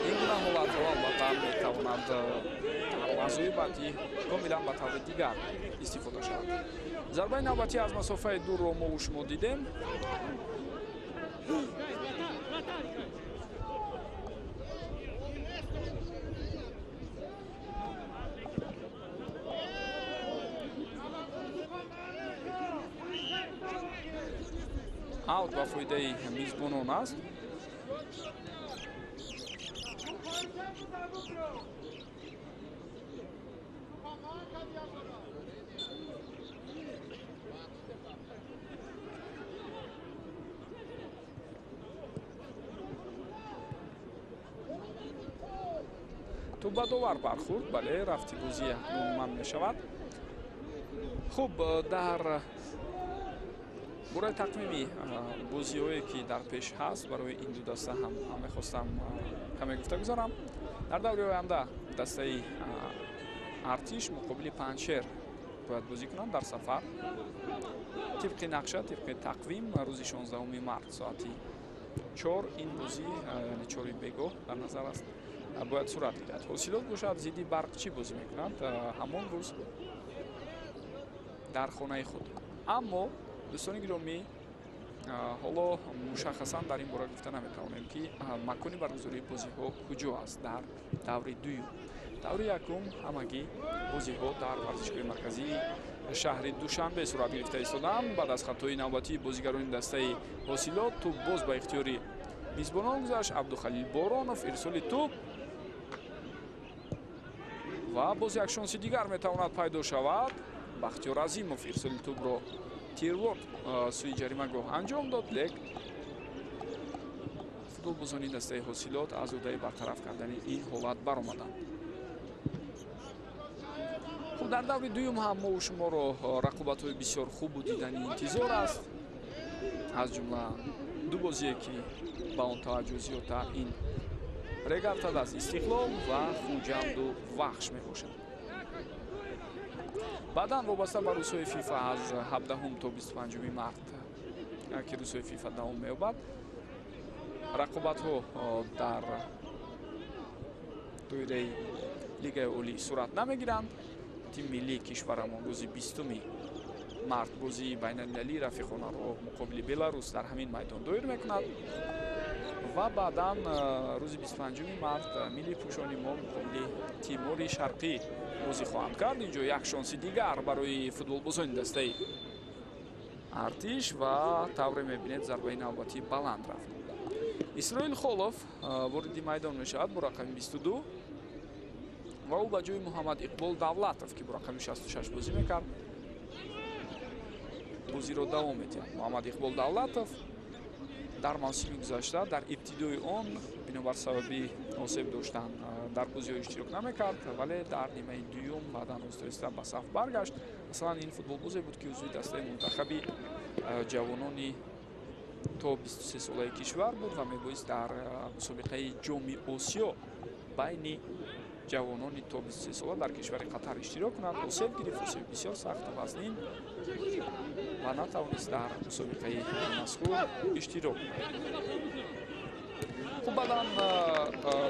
ин гуна ҳолатҳо албатта метавонад дар лаҳзаҳои баъдӣ комилан ба таври дигар истифода шавад. Зарбаи навбатӣ аз масофаи дурро мо шумо дидем. Аут ба фоидаи мизбонон аст. Тӯб ба довар бархӯрд, бале, рафти бозӣ акнун манъ мешавад. Хуб, дар бораи тақвими бозиҳое ки дар пеш ҳаст барои ин ду даста ҳам мехостам каме гуфта гузарам. Дар даври оянда дастаи Артиш муқобили Панҷшер бояд бозӣ кунанд дар сафар. Тибқи нақша, тибқи тақвим, рӯзи 16 март соати 4 ин бозӣ, яъне 4 бегоҳ дар назар аст, бояд сурат гирад. Ҳосилот бошад зидди Барқчӣ бозӣ мекунанд ҳамон рӯз дар хонаи худ. Аммо дӯстони гиромӣ, ҳоло мушаххасан дар ин бора гуфта наметавонем ки макони баргузории бозиҳо куҷо аст дар даври дуюм. Даври якум ҳамагӣ бозиҳо дар варзишгоҳи марказии шаҳри Душанбе сурат гирифта истоданд. Баъд аз хатои навбатии бозигарони дастаи Ҳосилот тӯб боз ба ихтиёри мизбонон гузашт. Абдухалил Боронов ирсоли тӯб ва боз як шонси дигар метавонад пайдо шавад. Бахтиёр Азимов ирсоли тӯбро тирворд сӯи ҷаримагоҳ анҷом дод, лек футболбозони дастаи Ҳосилот аз ӯҳдаи бартараф кардани ин ҳолат баромаданд. Хуб, дар даври дуюм ҳам мо шуморо рақобатҳои бисёр хубу дидани интизор аст. Аз ҷумла ду бозие ки ба он таваҷҷӯҳ зиёдтар ин Регартад аз Истиқлол ва Хуҷанду Вахш мебошад. Баъдан вобаста ба рӯзҳои ФИФА аз 17 то 25 март, ки рӯзҳои ФИФА давом меёбад, рақобатҳо дар доираи Лигаи Олӣ сурат намегиранд. Тими миллии кишварамон рӯзи 20 март бозии байналмилалии рафиқонаро муқобили Беларус дар ҳамин майдон доир мекунад ва баъдан рӯзи 25 март милли пӯшони мо муқобили Тимори Шарқӣ бозӣ хоҳанд кард. Инҷо як шонси дигар барои футболбозони дастаи Артиш ва тавре мебинед зарбаи навбатӣ баланд рафт. Исроил Холов вориди майдон мешавад бо рақами 22 ва ӯ ба ҷои Муҳаммад Иқбол Давлатов, ки бо рақами 66 бозӣ мекард, бозиро давом медиҳад. Муҳаммад Иқбол Давлатов дар мавсими гузашта дар ибтидои он бинобар сабаби осеб доштан дар бозиҳо иштирок намекард, вале дар нимаи дуюм баъдан оҳиста-оҳиста ба саф баргашт. Масалан, ин футболбозе буд ки узви дастаи мунтахаби ҷавонони то 23 солаи кишвар буд ва мебоист дар мусобиқаи Ҷоми Осиё байни ҷавонони то 23 сола дар кишвари Қатар иштирок кунад. Осеб гирифт, осеби бисёр сахту вазнин ва натавонист дар мусобиқаи мазкур иштирок кунад. Хуб, баъдан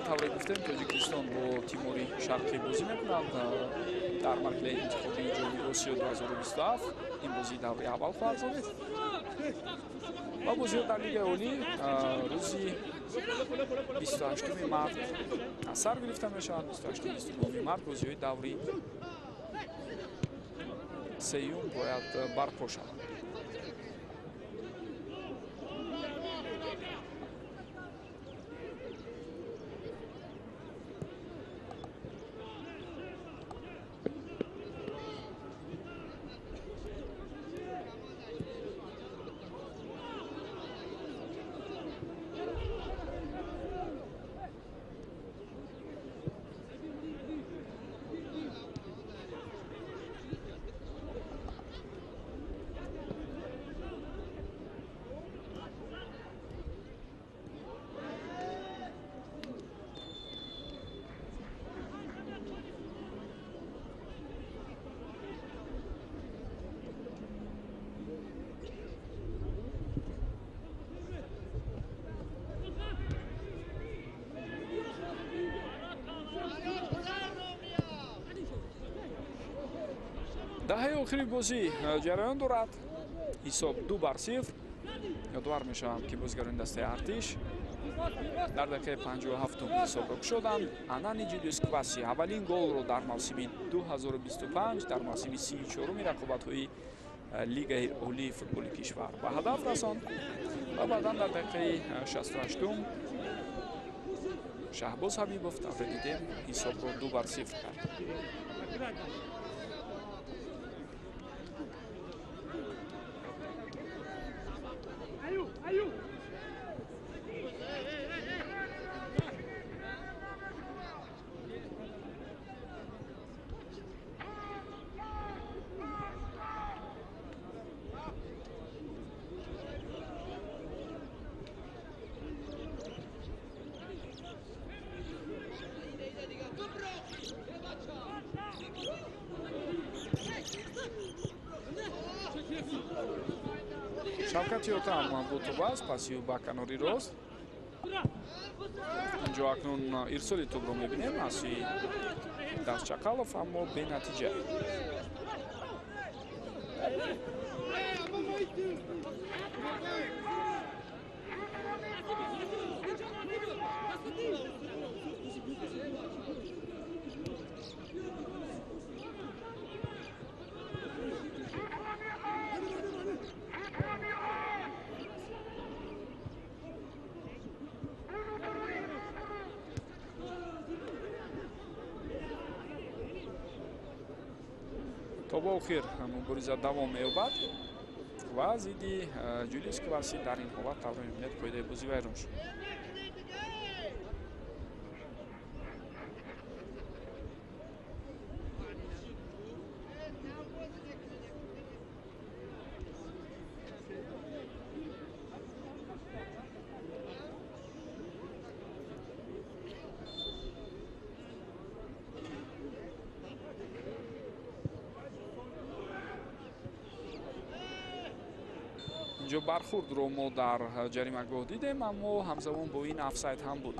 тавре гуфтем, Тоҷикистон бо Тимори Шарқӣ бозӣ мекунад дар марҳилаи интихобии Ҷоми Осиё 2027. Ин бозӣ даври аввал хоҳад буд ва бозиҳо дар Лигаи Олӣ рӯзи 28 март аз сар гирифта мешаванд. 28-29 март бозиҳои даври сеюм бояд барпо шаванд. Даҳаи охири бозӣ ҷараён дорад. Ҳисоб 2-0. Ёдовар мешавам, ки бозигарони дастаи Артиш дар дақиқаи 57 ҳисобро кушоданд. Анани Ҷулиус Кваси аввалин голро дар мавсими 2025 дар мавсими 34-уми рақобатҳои Лигаи олии футболи кишвар ба ҳадаф расонд ва баъдан дар дақиқаи 68-ум Шаҳбоз Ҳабибов тавре дидем ҳисобро 2-0 кард. Шавкат Ётам бо тӯб аст, паси ӯ ба канори рост. Инҷо акнун ирсоли тӯбро мебинем аз сӯи Даст Чақалов, аммо бенатиҷа. То ба охир мубориза давом меёбад ва зидди Ҷулиус Кваси дар ин ҳолат тавре мебинед қоидаи бозӣ вайрон шуд. Инҷо бархурдро мо дар ҷаримагоҳ дидем, аммо ҳамзамон бо ин офсайд ҳам буд.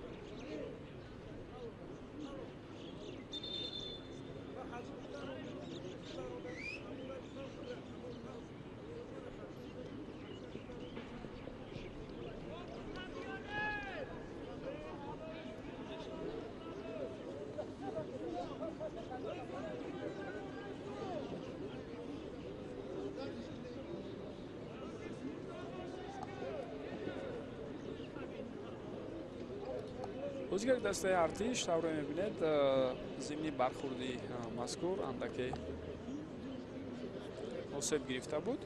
Бозигари дастаи Артиш тавре мебинед зимни бархурди мазкур андаке осеб гирифта буд.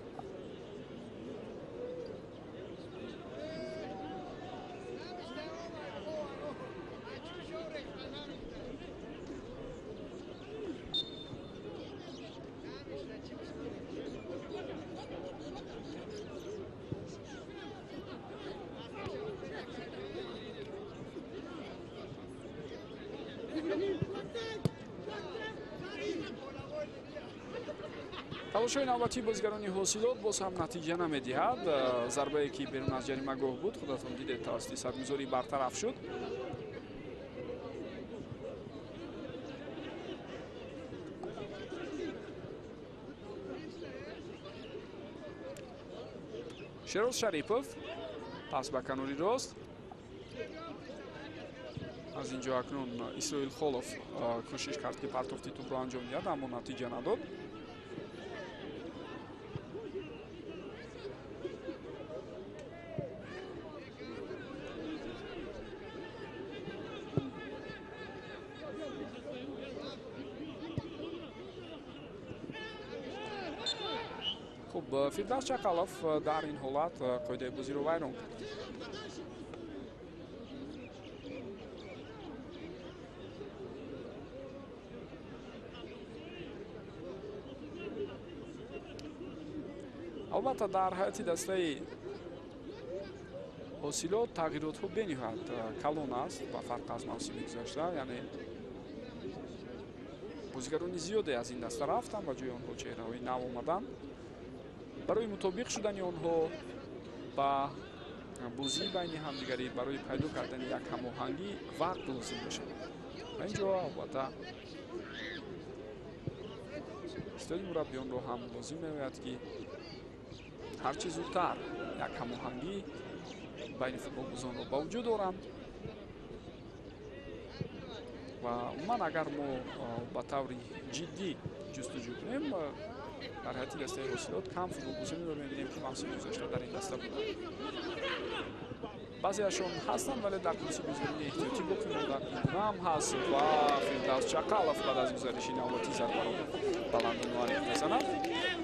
Талошҳои навбатии бозигарони ҳосилот боз ҳам натиҷа намедиҳад. Зарбае ки берун аз ҷаримагоҳ буд, худатон дидед, тавассути садгузорӣ бартараф шуд. Шероз Шарипов пас ба канори рост. Аз инҷо акнун Исроил Холов кӯшиш кард, ки партофти тӯбро анҷом диҳад, аммо натиҷа надод. Хуб, Фирдавс Чақалов дар ин ҳолат қоидаи бозиро вайрон кард. Албатта, дар ҳайати дастаи ҳосилот тағйиротҳо бениҳоят калон аст ба фарқ аз мавсими гузашта, яъне бозигарони зиёде аз ин даста рафтанд ва ҷои онҳо чеҳраҳои нав омаданд. Барои мутобиқ шудани онҳо ба бозӣ байни ҳамдигарӣ, барои пайдо кардани як ҳамоҳангӣ вақт лозим мешавад. Ва инҷо албатта Истоди мураббиёнро ҳам лозим меояд, ки ҳарчи зудтар як ҳамоҳангӣ байни футболбозонро ба вуҷуд оранд. Ва умуман агар мо ба таври ҷиддӣ ҷустуҷӯ кунем, дар ҳайати дастаи ҳосилот кам футболбозонеро мебинем, ки мавсими гузашта дар ин даста буданд. Баъзеашон ҳастанд, вале дар курси бозигарони эҳтиётӣ боқӣ монданд. Ин ҳам ҳаст ва Фирдавс Чақалов баъд аз гузариши навбатӣ зарбаро баланду муарриф мезанад.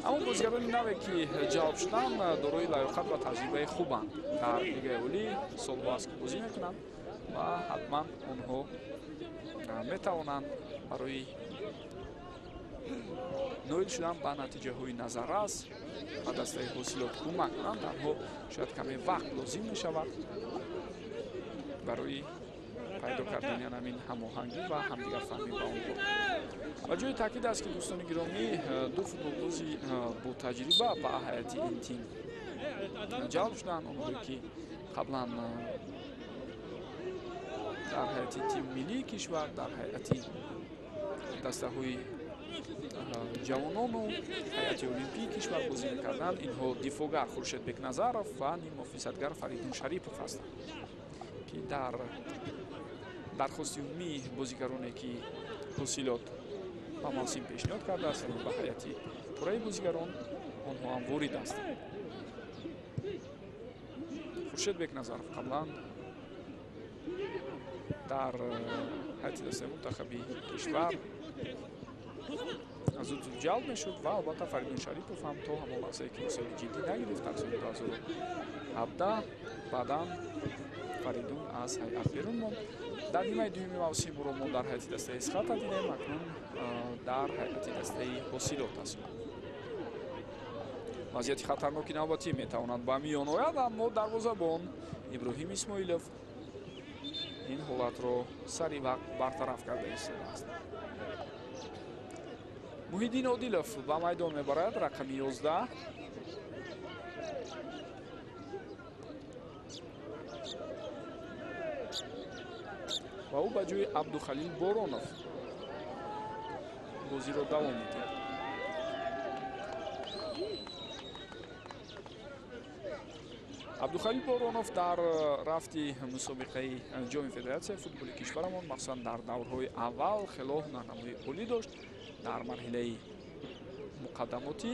Аммо бозигарони наве, ки ҷалб шуданд, дорои лаёқат ва таҷрибаи хубанд. Дар Лигаи Олӣ солҳо аст, ки бозӣ мекунанд ва ҳатман онҳо метавонанд барои ноил шудан ба натиҷаҳои назаррас ба дастаи ҳосилот кӯмак кунанд. Танҳо шояд каме вақт лозим мешавад барои пайдо кардани ҳамин ҳамоҳангӣ ва ҳамдигарфаҳмӣ ба онҳо. Ва ҷои таъкид аст, ки дӯстони гиромӣ, ду футболбози ботаҷриба ба ҳайати ин тим ҷалб шуданд. Онҳое, ки қаблан дар ҳайати тим миллии кишвар, дар ҳайати дастаҳои ҷавонону ҳайати олимпии кишвар бозӣ мекарданд, инҳо дифоъгар Хуршед Бекназаров ва ниммуҳофизатгар Фаридун Шарипов ҳастанд, ки дар дархости умумии бозигароне, ки ҳосилот ба мавсим пешниҳод кардааст, яъне ба ҳайати пурраи бозигарон, онҳо ҳам ворид ҳастанд. Хуршед Бекназаров қаблан дар ҳайати дастаи мунтахаби кишвар зуд зуд ҷалб мешуд ва албатта Фаридун Шарипов ҳам то ҳамон лаҳзае, ки мусоҳиби ҷиддӣ нагирифт дар соли 2017, баъдан Фаридун аз ҳайат берун монд. Дар нимаи дуюми мавсим ӯро мо дар ҳайати дастаи Эсхата дидем, акнун дар ҳайати дастаи ҳосилот аст. Вазъияти хатарноки навбатӣ метавонад ба миён ояд, аммо дарвозабон Иброҳим Исмоилов ин ҳолатро сари вақт бартараф карда истодааст. Муҳиддин Одилов ба майдон мебарад, рақами 11. Ва ӯ ба ҷои Абдухалил Боронов бозиро давом медиҳад. Абдухалил Боронов дар рафти мусобиқаи ҷоми федератсияи футболи кишварамон, махсусан дар даврҳои аввал, хело ҳунарнамои олӣ дошт. Дар марҳилаи муқаддамотӣ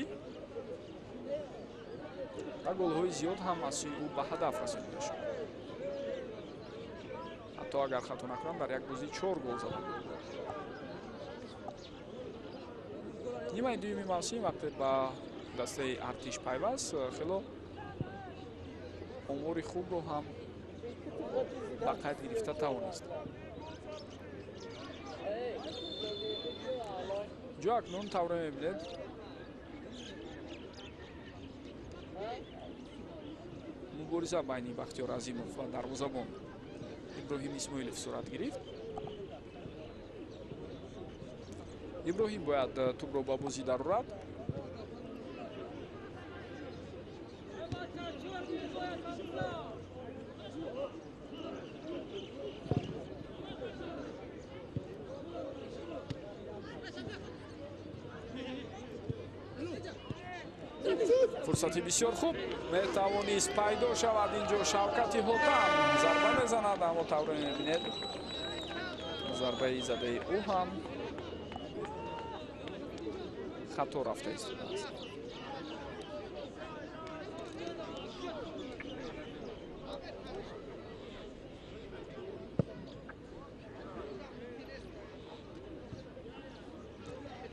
ва голҳои зиёд ҳам аз сӯи ӯ ба ҳадаф расонида шуд. Ҳатто агар хато накунам, дар як бозӣ 4 гол зада. Нимаи дуюми мавсим вақте ба дастаи Артиш пайваст, хело омори хубро ҳам ба қайд гирифта тавонист. Ҷо акнун тавре мебинед, мубориза байни Бахтиёр Азимов ва дарвозабон Иброҳим Исмоилов сурат гирифт. Иброҳим бояд тӯбро ба бозӣ дарорад. Фурсати бисёр хуб метавонист пайдо шавад. Инҷо Шавкати Ҳотам зарба мезанад, аммо тавре мебинед, зарбаи задаи ӯ ҳам хато рафта истодааст.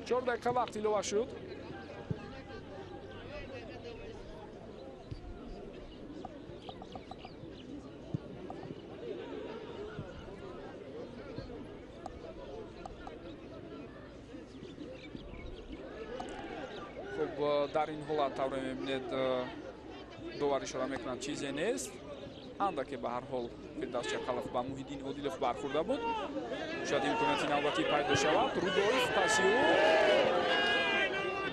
4 дақиқа вақт илова шуд. Хуб, дар ин ҳолат тавре мебинед, довар ишора мекунад, чизе нест. Андаке ба ҳар ҳол Фирдавс Чақалов ба Муҳиддин Одилов бархӯрда буд. Шояд имконияти навбатӣ пайдо шавад. Рудоев паси ӯ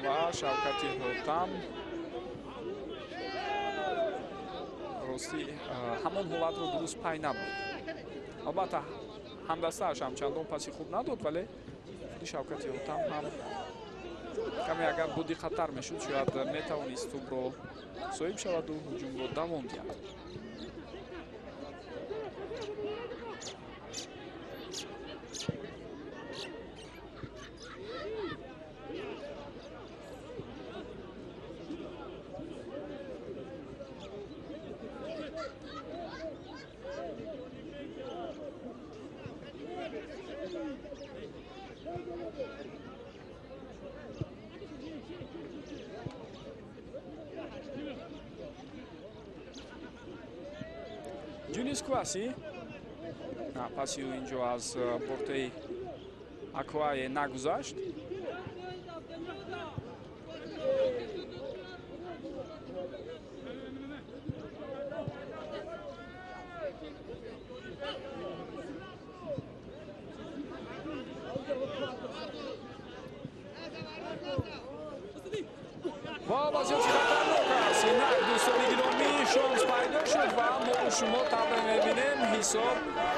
ва Шавкати Ҳотам ростӣ ҳамон ҳолатро дуруст пай набуд. Албатта ҳамдастааш ҳам чандон паси хуб надод, вале худи Шавкати Ҳотам ҳам Каме агар бодиққаттар мешуд, шояд метавонист тӯбро соҳиб шаваду ҳуҷумро давом диҳад. Ҷунис Кваси паси ӯ инҷо аз портаи Аквае нагузашт. Ва вазъияти хатарнок аст. Инак, дӯстони гиромӣ, шонс пайдо шуд ва мо шумо тавре мебинем, ҳисоб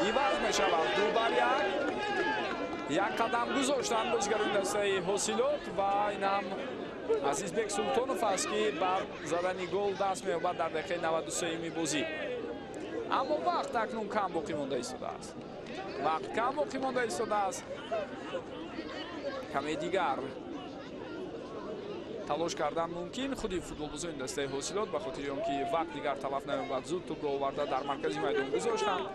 иваз мешавад. 2-1. Як қадам гузоштанд бозигарони дастаи Ҳосилот ва инам Азизбек Султонов аст, ки ба задани гол даст меёбад дар дақиқаи 93-юми бозӣ. Аммо вақт акнун кам боқӣ монда истодааст. Вақт кам боқӣ монда истодааст. Каме дигар талош кардан мумкин. Худи футболбозони дастаи Ҳосилот ба хотири он ки вақт дигар талаф наёбад, зуд тӯбро оварда дар маркази майдон гузоштанд,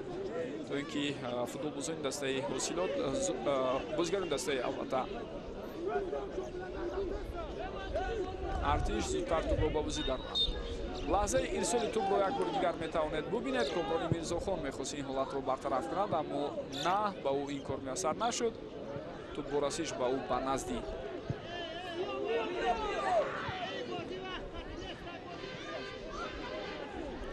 то ин ки футболбозони дастаи Ҳосилот, бозигарони дастаи албатта Артиш зудтар тӯбро ба бозӣ дароранд. Лаҳзаи ирсоли тӯбро як бори дигар метавонед бубинед. Комрони Мирзохон мехост ин ҳолатро бартараф кунад, аммо на, ба ӯ ин кор муяссар нашуд. Тӯб бо расиш ба ӯ ба назди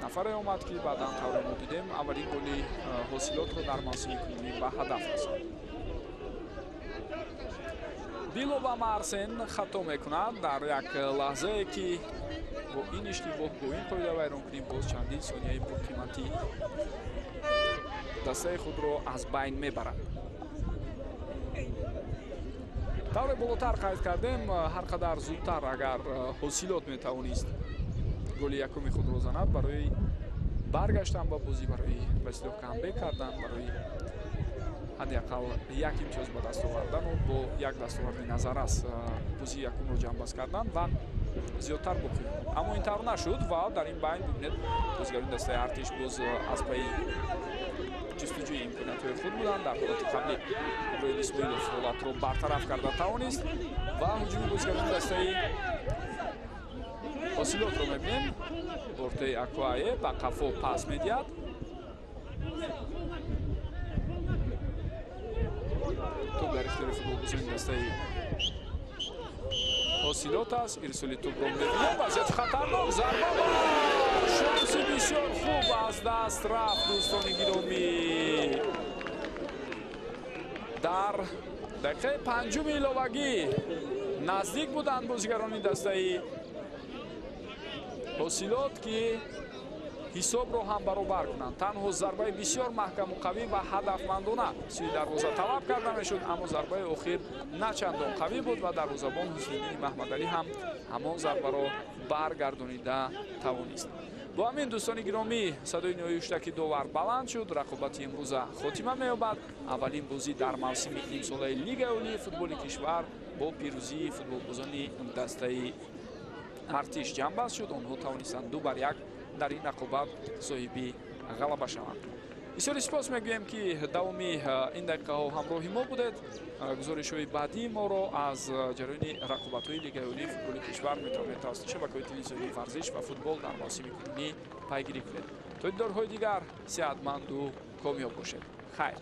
нафаре омад, ки баъдан тавре мо дидем, аввалин голи Ҳосилотро дар мавсими кунунӣ ба ҳадаф расонд. Билова Марсен хато мекунад дар як лаҳзае, ки бо ин иштибоҳ, бо ин қоида вайронкунӣ боз чандин сонияи пурқиматӣ дастаи худро аз байн мебарад. Тавре болотар қайд кардем, ҳар қадар зудтар агар Ҳосилот метавонист голи якуми худро занад, барои баргаштан ба бозӣ, барои ба истилоҳ камбек кардан, барои ҳадди ақал як имтиёз ба даст овардану бо як дастоварди назаррас бозии якумро ҷамъбаст кардан ва зиёдтар боқӣ монд. Аммо ин тавр нашуд ва дар ин байн бибинед, бозигарони дастаи Артиш боз аз пайи ҷустуҷӯи имкониятҳои худ буданд. Дар ҳолати қаблӣ Иброҳим Исмоилов ҳолатро бартараф карда тавонист ва ҳуҷуми бозигарони дастаи Ҳосилотро мебинем. Бортаи Аквае ба қафо пас медиҳад. Тӯб дар ихтиёри футболбозони дастаи Ҳосилот аст. Ирсоли тӯбро мебинем. Вазъияти хатарнок, зарба ва шанси бисёр хуб аз даст рафт, дӯстони гиромӣ. Дар дақиқаи панҷуми иловагӣ наздик буданд бозигарони дастаи Ҳосилот, ки ҳисобро ҳам баробар кунанд. Танҳо зарбаи бисёр маҳкаму қавӣ ва ҳадафмандона сӯи дарвоза талаб карда мешуд, аммо зарбаи охир на чандон қавӣ буд ва дарвозабон Ҳусниddини Маҳмадалӣ ҳам ҳамон зарбаро баргардонида тавонист. Бо ҳамин, дӯстони гиромӣ, садои ниҳоии ҳуштаки довар баланд шуд. Рақобати имрӯза хотима меёбад. Аввалин бозӣ дар мавсими имсолаи Лигаи олии футболи кишвар бо пирӯзии футболбозони дастаи Артиш ҷамъбаст шуд. Онҳо тавонистанд 2-1 дар ин рақобат соҳиби ғалаба шаванд. Бисёри сипос мегӯем, ки давоми ин дақиқаҳо ҳамроҳи мо будед. Гузоришҳои баъдии моро аз ҷараёни рақобатҳои Лигаи олии футболи кишвар метавонед тавассути шабакаҳои телевизионии варзиш ва футбол дар мавсими кунунӣ пайгирӣ кунед. То дидорҳои дигар сеҳатманду комёб бошед. Хайр.